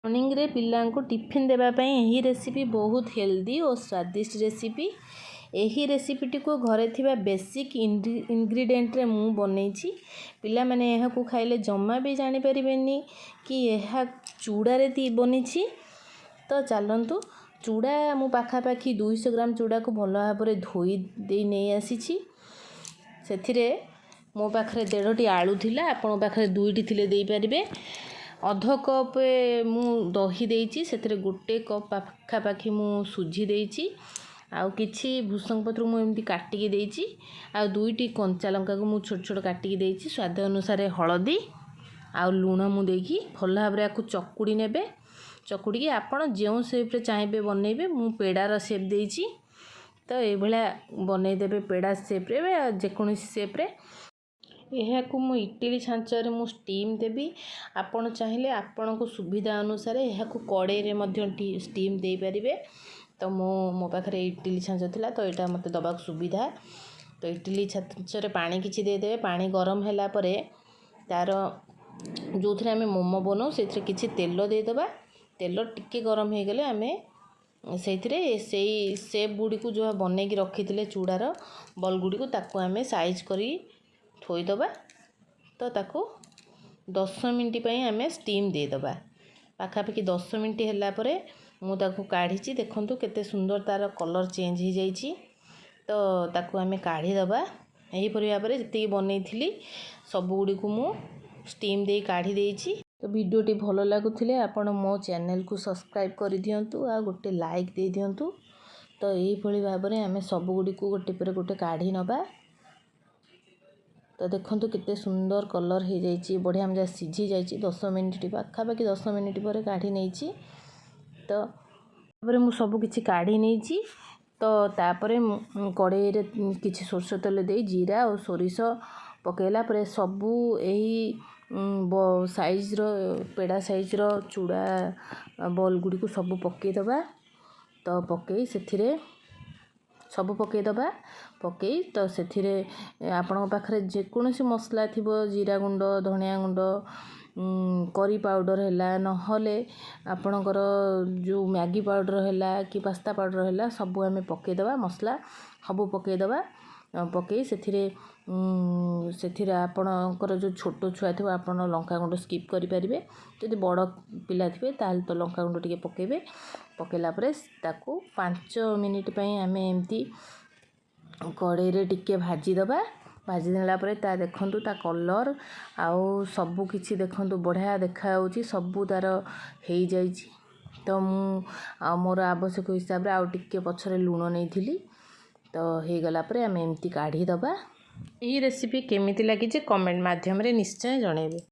ମର୍ଣ୍ଣିଂରେ ପିଲାଙ୍କୁ ଟିଫିନ୍ ଦେବା ପାଇଁ ଏହି ରେସିପି ବହୁତ ହେଲ୍ଦି ଓ ସ୍ୱାଦିଷ୍ଟ ରେସିପି। ଏହି ରେସିପିଟିକୁ ଘରେ ଥିବା ବେସିକ୍ ଇନଗ୍ରିଡ଼ିଏଣ୍ଟରେ ମୁଁ ବନେଇଛି। ପିଲାମାନେ ଏହାକୁ ଖାଇଲେ ଜମା ବି ଜାଣିପାରିବେନି କି ଏହା ଚୂଡ଼ାରେ ବନିଛି। ତ ଚାଲନ୍ତୁ, ଚୂଡ଼ା ମୁଁ ପାଖାପାଖି 200 ଗ୍ରାମ ଚୂଡ଼ାକୁ ଭଲ ଭାବରେ ଧୋଇ ଦେଇ ନେଇ ଆସିଛି। ସେଥିରେ ମୋ ପାଖରେ ଦେଢ଼ଟି ଆଳୁ ଥିଲା, ଆପଣଙ୍କ ପାଖରେ ଦୁଇଟି ଥିଲେ ଦେଇପାରିବେ। ଅଧ କପ୍ ମୁଁ ଦହି ଦେଇଛି, ସେଥିରେ ଗୋଟେ କପ୍ ପାଖାପାଖି ମୁଁ ସୁଜି ଦେଇଛି ଆଉ କିଛି ଭୃସଙ୍ଗ ପତ୍ର ମୁଁ ଏମିତି କାଟିକି ଦେଇଛି ଆଉ ଦୁଇଟି କଞ୍ଚା ଲଙ୍କାକୁ ମୁଁ ଛୋଟ ଛୋଟ କାଟିକି ଦେଇଛି। ସ୍ୱାଦ ଅନୁସାରେ ହଳଦୀ ଆଉ ଲୁଣ ମୁଁ ଦେଇକି ଭଲ ଭାବରେ ଆକୁ ଚକୁଡ଼ି ନେବେ। ଚକୁଡ଼ିକି ଆପଣ ଯେଉଁ ସେପ୍ରେ ଚାହିଁବେ ବନେଇବେ। ମୁଁ ପେଡ଼ାର ସେପ୍ ଦେଇଛି। ତ ଏଇଭଳିଆ ବନେଇଦେବେ ପେଡ଼ା ସେପ୍ରେ, ଯେକୌଣସି ସେପ୍ରେ। ଏହାକୁ ମୁଁ ଇଟିଲି ଛାଞ୍ଚରେ ମୁଁ ଷ୍ଟିମ୍ ଦେବି। ଆପଣ ଚାହିଁଲେ ଆପଣଙ୍କ ସୁବିଧା ଅନୁସାରେ ଏହାକୁ କଡ଼େଇରେ ମଧ୍ୟ ଷ୍ଟିମ୍ ଦେଇପାରିବେ। ତ ମୁଁ ମୋ ପାଖରେ ଇଟିଲି ଛାଞ୍ଚ ଥିଲା, ତ ଏଇଟା ମୋତେ ଦେବାକୁ ସୁବିଧା। ତ ଇଟିଲି ଛାଞ୍ଚରେ ପାଣି କିଛି ଦେଇଦେବେ। ପାଣି ଗରମ ହେଲା ପରେ ତା'ର ଯେଉଁଥିରେ ଆମେ ମୋମୋ ବନାଉ, ସେଥିରେ କିଛି ତେଲ ଦେଇଦେବା। ତେଲ ଟିକେ ଗରମ ହେଇଗଲେ ଆମେ ସେଇଥିରେ ସେଇ ସେପ୍ ଗୁଡ଼ିକୁ ଯେଉଁ ବନେଇକି ରଖିଥିଲେ, ଚୂଡ଼ାର ବଲ୍ ଗୁଡ଼ିକୁ, ତାକୁ ଆମେ ସାଇଜ୍ କରି ଥୋଇଦେବା। ତ ତାକୁ 10 ମିନିଟ୍ ପାଇଁ ଆମେ ଷ୍ଟିମ୍ ଦେଇଦେବା। ପାଖାପାଖି 10 ମିନିଟ୍ ହେଲା ପରେ ମୁଁ ତାକୁ କାଢ଼ିଛି। ଦେଖନ୍ତୁ, କେତେ ସୁନ୍ଦର ତା'ର କଲର୍ ଚେଞ୍ଜ ହେଇଯାଇଛି। ତ ତାକୁ ଆମେ କାଢ଼ିଦେବା। ଏହିପରି ଭାବରେ ଯେତିକି ବନେଇଥିଲି, ସବୁଗୁଡ଼ିକୁ ମୁଁ ଷ୍ଟିମ୍ ଦେଇ କାଢ଼ି ଦେଇଛି। ତ ଭିଡ଼ିଓଟି ଭଲ ଲାଗୁଥିଲେ ଆପଣ ମୋ ଚ୍ୟାନେଲକୁ ସବସ୍କ୍ରାଇବ୍ କରିଦିଅନ୍ତୁ ଆଉ ଗୋଟେ ଲାଇକ୍ ଦେଇଦିଅନ୍ତୁ। ତ ଏଇଭଳି ଭାବରେ ଆମେ ସବୁଗୁଡ଼ିକୁ ଗୋଟେ ପରେ ଗୋଟେ କାଢ଼ି ନେବା। ତ ଦେଖନ୍ତୁ, କେତେ ସୁନ୍ଦର କଲର୍ ହେଇଯାଇଛି, ବଢ଼ିଆ ମଜା ସିଝି ଯାଇଛି। 10 ମିନିଟ୍ ପାଖାପାଖି, 10 ମିନିଟ୍ ପରେ କାଢ଼ି ନେଇଛି। ତ ତାପରେ ମୁଁ ସବୁ କିଛି କାଢ଼ି ନେଇଛି। ତ ତାପରେ ମୁଁ କଡ଼େଇରେ କିଛି ସୋରିଷ ତେଲ ଦେଇ ଜିରା ଆଉ ସୋରିଷ ପକାଇଲା ପରେ ସବୁ ଏହି ସାଇଜ୍ର, ପେଡ଼ା ସାଇଜ୍ର ଚୂଡ଼ା ବଲ୍ ଗୁଡ଼ିକୁ ସବୁ ପକାଇଦେବା। ତ ପକାଇ ସେଥିରେ ସବୁ ପକାଇଦେବା। ପକାଇ ତ ସେଥିରେ ଆପଣଙ୍କ ପାଖରେ ଯେକୌଣସି ମସଲା ଥିବ, ଜିରା ଗୁଣ୍ଡ, ଧନିଆ ଗୁଣ୍ଡ, କରି ପାଉଡ଼ର ହେଲା, ନହେଲେ ଆପଣଙ୍କର ଯେଉଁ ମ୍ୟାଗି ପାଉଡ଼ର ହେଲା କି ପାସ୍ତା ପାଉଡ଼ର ହେଲା, ସବୁ ଆମେ ପକାଇଦେବା। ମସଲା ସବୁ ପକାଇଦେବା। ପକାଇ ସେଥିରେ ସେଥିରେ ଆପଣଙ୍କର ଯେଉଁ ଛୋଟ ଛୁଆ ଥିବ, ଆପଣ ଲଙ୍କା ଗୁଣ୍ଡ ସ୍କିପ୍ କରିପାରିବେ। ଯଦି ବଡ଼ ପିଲା ଥିବେ, ତାହେଲେ ତ ଲଙ୍କା ଗୁଣ୍ଡ ଟିକେ ପକାଇବେ। ପକାଇଲା ପରେ ତାକୁ 5 ମିନିଟ୍ ପାଇଁ ଆମେ ଏମିତି କଡ଼େଇରେ ଟିକେ ଭାଜିଦେବା। ଭାଜି ଦେଲା ପରେ ତା ଦେଖନ୍ତୁ, ତା କଲର୍ ଆଉ ସବୁ କିଛି ଦେଖନ୍ତୁ, ବଢ଼ିଆ ଦେଖାଯାଉଛି। ସବୁ ତା'ର ହେଇଯାଇଛି। ତ ମୁଁ ଆଉ ମୋର ଆବଶ୍ୟକ ହିସାବରେ ଆଉ ଟିକେ ପଛରେ ଲୁଣ ନେଇଥିଲି। ତ ହେଇଗଲା ପରେ ଆମେ ଏମିତି କାଢ଼ିଦେବା। ଏହି ରେସିପି କେମିତି ଲାଗିଛି, କମେଣ୍ଟ ମାଧ୍ୟମରେ ନିଶ୍ଚୟ ଜଣାଇବେ।